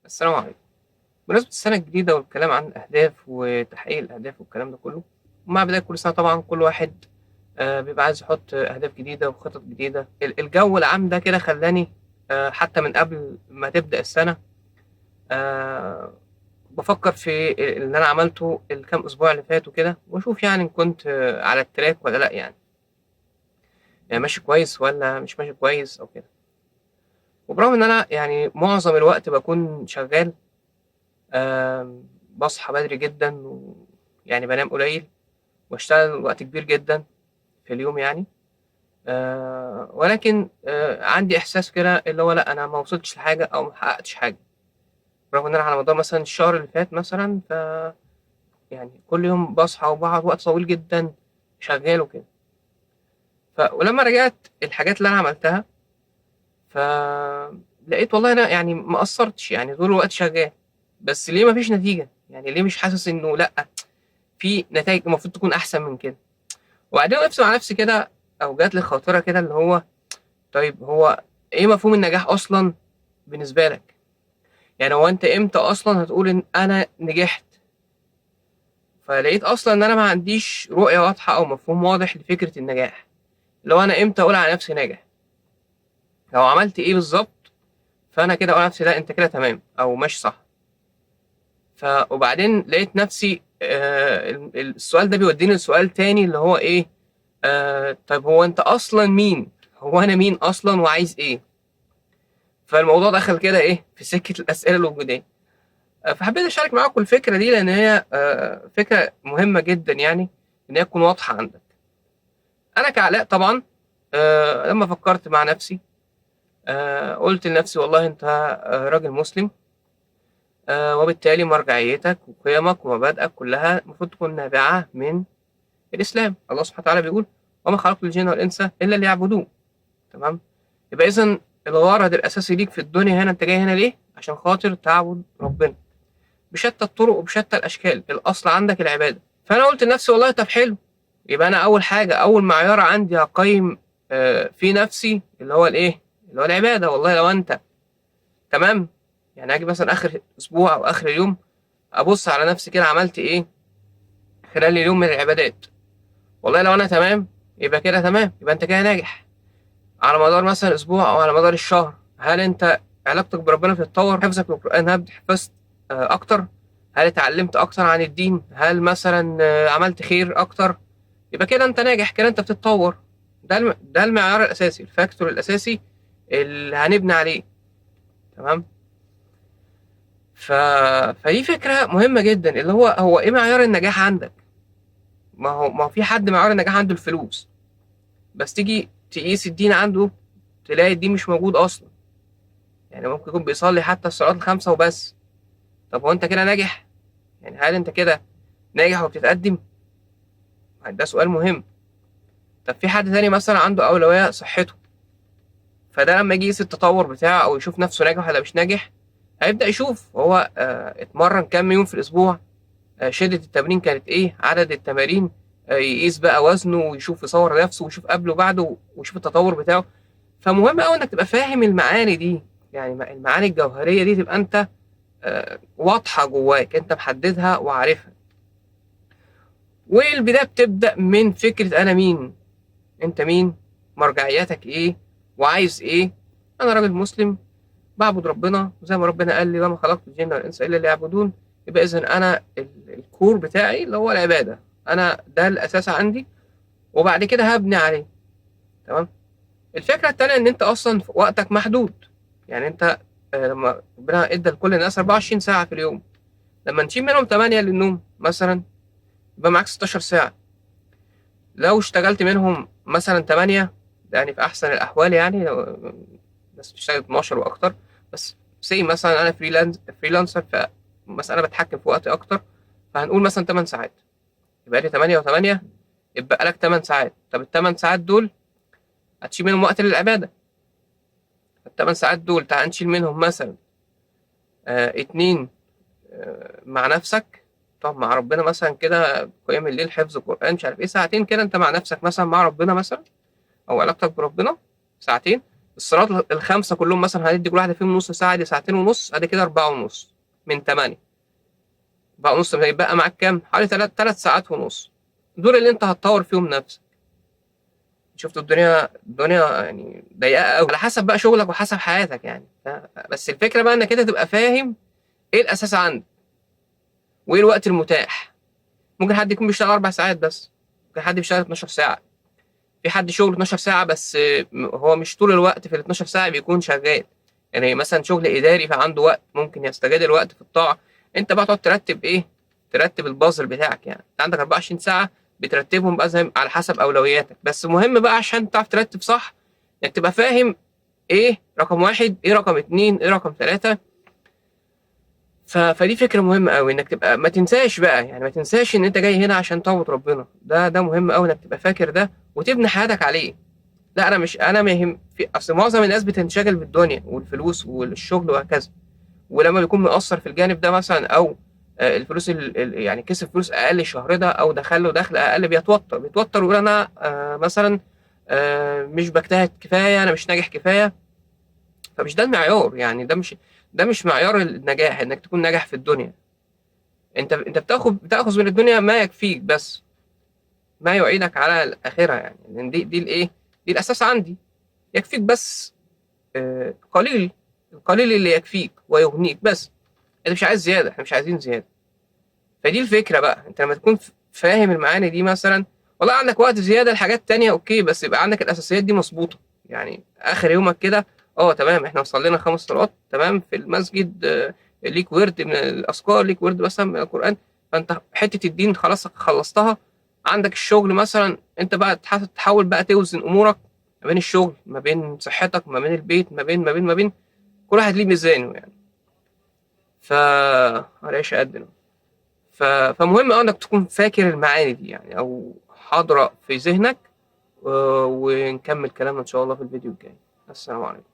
السلام عليكم. بمناسبة السنة الجديدة والكلام عن الأهداف وتحقيق الأهداف والكلام ده كله، ومع بداية كل سنة طبعًا كل واحد بيبقى عايز يحط أهداف جديدة وخطط جديدة. الجو العام ده كده خلّاني حتى من قبل ما تبدأ السنة بافكر في اللي أنا عملته الكام أسبوع اللي فاتوا كده، وأشوف يعني إن كنت على ال track والّا لأ يعني. يعني ماشي كويس والّا مش ماشي كويس أو كده. وبرغم إن أنا يعني معظم الوقت باكون شغال، باصحى بدري جدًا ويعني بانام قليل، واشتغل وقت كبير جدًا في اليوم يعني، ولكن عندي إحساس كده اللي هو لأ، أنا ما وصلتش لحاجة أو ما حققتش حاجة، رغم إن أنا على مدار مثلًا الشهر اللي فات مثلًا، يعني كل يوم باصحى وباقعد وقت طويل جدًا شغال وكده. ولمّا راجعت الحاجات اللي أنا عملتها، فلقيت والله أنا يعني ما قصّرتش، يعني طول الوقت شغال، بس ليه ما فيش نتيجة؟ يعني ليه مش حاسس إنه لأ، في نتايج المفروض تكون أحسن من كده؟ وبعدين وقفت مع نفسي كده أو جات لي خاطرة كده اللي هو طيب هو إيه مفهوم النجاح أصلًا بالنسبة لك؟ يعني هو أنت إمتى أصلًا هتقول إن أنا نجحت؟ فلقيت أصلًا إن أنا ما عنديش رؤية واضحة أو مفهوم واضح لفكرة النجاح، اللي هو أنا إمتى أقول على نفسي ناجح؟ لو عملت إيه بالضبط فأنا كده أقول على نفسي لأ أنت كده تمام أو ماشي صح. وبعدين لقيت نفسي السؤال ده بيوديني لسؤال تاني اللي هو إيه، طيب هو أنت أصلًا مين؟ هو أنا مين أصلًا وعايز إيه؟ فالموضوع دخل كده إيه في سكة الأسئلة الوجودية. فحبيت أشارك معاكم الفكرة دي لأن هي فكرة مهمة جدًا يعني إن هي تكون واضحة عندك. أنا كعلاء طبعًا لما فكرت مع نفسي قلت لنفسي والله أنت راجل مسلم، وبالتالي مرجعيتك وقيمك ومبادئك كلها المفروض تكون نابعة من الإسلام. الله سبحانه وتعالى بيقول وما خلقت الجن والإنس إلا ليعبدون. تمام؟ يبقى إذن الغرض الأساسي ليك في الدنيا هنا، أنت جاي هنا ليه؟ عشان خاطر تعبد ربنا بشتى الطرق وبشتى الأشكال، الأصل عندك العبادة. فأنا قلت لنفسي والله طب حلو، يبقى أنا أول حاجة أول معيار عندي هقيم في نفسي اللي هو الإيه؟ اللي هو العبادة. والله لو أنت تمام، يعني أجي مثلا آخر أسبوع أو آخر اليوم أبص على نفسي كده عملت إيه خلال اليوم من العبادات. والله لو أنا تمام يبقى كده تمام، يبقى أنت كده ناجح. على مدار مثلا أسبوع أو على مدار الشهر، هل أنت علاقتك بربنا بتتطور؟ حفظك للقرآن هل حفظت أكتر؟ هل اتعلمت أكتر عن الدين؟ هل مثلا عملت خير أكتر؟ يبقى كده أنت ناجح، كده أنت بتتطور. ده المعيار الأساسي، الفاكتور الأساسي اللي هنبني عليه. تمام؟ فدي فكرة مهمة جدا، اللي هو إيه معيار النجاح عندك؟ ما هو في حد معيار النجاح عنده الفلوس، بس تيجي تقيس الدين عنده تلاقي الدين مش موجود أصلا. يعني ممكن يكون بيصلي حتى الصلاة الخمسة وبس. طب هو أنت كده ناجح؟ يعني هل أنت كده ناجح وبتتقدم؟ ده سؤال مهم. طب في حد تاني مثلا عنده أولوية صحته، فده لما يجي يقيس التطور بتاعه أو يشوف نفسه ناجح ولا مش ناجح، هيبدأ يشوف هو اتمرن كام يوم في الأسبوع، شدة التمرين كانت إيه، عدد التمارين، يقيس بقى وزنه ويشوف يصور نفسه ويشوف قبله وبعده ويشوف التطور بتاعه. فمهم أوي إنك تبقى فاهم المعاني دي، يعني المعاني الجوهرية دي تبقى أنت واضحة جواك، أنت محددها وعارفها. والبداية بتبدأ من فكرة أنا مين، أنت مين، مرجعياتك إيه، وعايز إيه. أنا راجل مسلم بعبد ربنا زي ما ربنا قال لي وما خلقت الجن والإنس إلا ليعبدون، يبقى إذن أنا الكور بتاعي اللي هو العبادة، أنا ده الأساس عندي، وبعد كده هبني عليه. تمام؟ الفكرة التانية إن أنت أصلاً وقتك محدود، يعني أنت لما ربنا إدى لكل الناس 24 ساعة في اليوم، لما نشيل منهم 8 للنوم مثلاً يبقى معاك 16 ساعة. لو اشتغلت منهم مثلاً 8، ده يعني في أحسن الأحوال، يعني لو الناس بتشتغل 12 وأكتر، بس سي مثلاً أنا freelancer، فمثلاً أنا بتحكم في وقتي أكتر، فهنقول مثلاً 8 ساعات، يبقى لي 8 و8، يبقى لك 8 ساعات. طب التمن ساعات دول هتشيل منهم وقت للعبادة، التمن ساعات دول تعال نشيل منهم مثلاً، 2، مع نفسك، طب مع ربنا مثلاً كده قيام الليل، حفظ القرآن، مش عارف إيه، ساعتين كده أنت مع نفسك مثلاً، مع ربنا مثلاً، أو علاقتك بربنا ساعتين. الصلوات الخمسة كلهم مثلا هندي كل واحدة فيهم نص ساعة، دي ساعتين ونص، ادي كده 4.5 من 8، 4.5 هيبقى معاك كام؟ حوالي 3 ساعات ونص، دول اللي انت هتطور فيهم نفسك. شفتوا الدنيا يعني ضيقه قوي، على حسب بقى شغلك وحسب حياتك يعني. بس الفكرة بقى انك انت تبقى فاهم ايه الاساس عندك وايه الوقت المتاح. ممكن حد يكون بيشتغل 4 ساعات بس، ممكن حد بيشتغل 12 ساعة، في حد شغل 12 ساعة بس هو مش طول الوقت في ال 12 ساعة بيكون شغال، يعني مثلا شغل اداري فعنده وقت ممكن يستغل الوقت في الطاعة. انت بقى تقعد ترتب ايه؟ ترتب البازل بتاعك يعني. انت عندك 24 ساعة بترتبهم بقى زي على حسب اولوياتك. بس مهم بقى عشان تعرف ترتب صح انك تبقى فاهم ايه رقم 1، ايه رقم 2، ايه رقم 3. فدي فكرة مهمة قوي، انك تبقى ما تنساش بقى، يعني ما تنساش ان انت جاي هنا عشان تعبد ربنا. ده مهم قوي انك تبقى فاكر ده وتبني حياتك عليه. لا انا مش، انا ما يهم في، اصل معظم الناس بتنشغل بالدنيا والفلوس والشغل وهكذا، ولما بيكون مقصر في الجانب ده مثلا، او الفلوس يعني كسب فلوس اقل الشهر ده، او دخل له دخل اقل، بيتوتر ويقول انا مثلا مش بجتهد كفاية، انا مش ناجح كفاية. فمش ده المعيار يعني، ده مش معيار النجاح انك تكون ناجح في الدنيا. انت بتاخذ من الدنيا ما يكفيك بس، ما يعينك على الاخرة يعني. لان دي الايه، دي الاساس عندي، يكفيك بس قليل، القليل اللي يكفيك ويغنيك بس. انت مش عايز زيادة، احنا مش عايزين زيادة. فدي الفكرة بقى، انت لما تكون فاهم المعاني دي مثلا، والله عندك وقت زيادة لحاجات تانية okay، بس يبقى عندك الاساسيات دي مظبوطة. يعني اخر يومك كده تمام، احنا وصلينا 5 صلوات تمام في المسجد، ليك ورد من الاذكار، ليك ورد مثلا من القران، فانت حتة الدين خلاص خلصتها. عندك الشغل مثلا، انت بقى تحاول بقى توزن امورك ما بين الشغل، ما بين صحتك، ما بين البيت، ما بين ما بين ما بين، كل واحد ليه ميزانه يعني. ف العيش قدنا. فمهم قوي انك تكون فاكر المعاني دي يعني، او حاضره في ذهنك. ونكمل كلامنا ان شاء الله في الفيديو الجاي. السلام عليكم.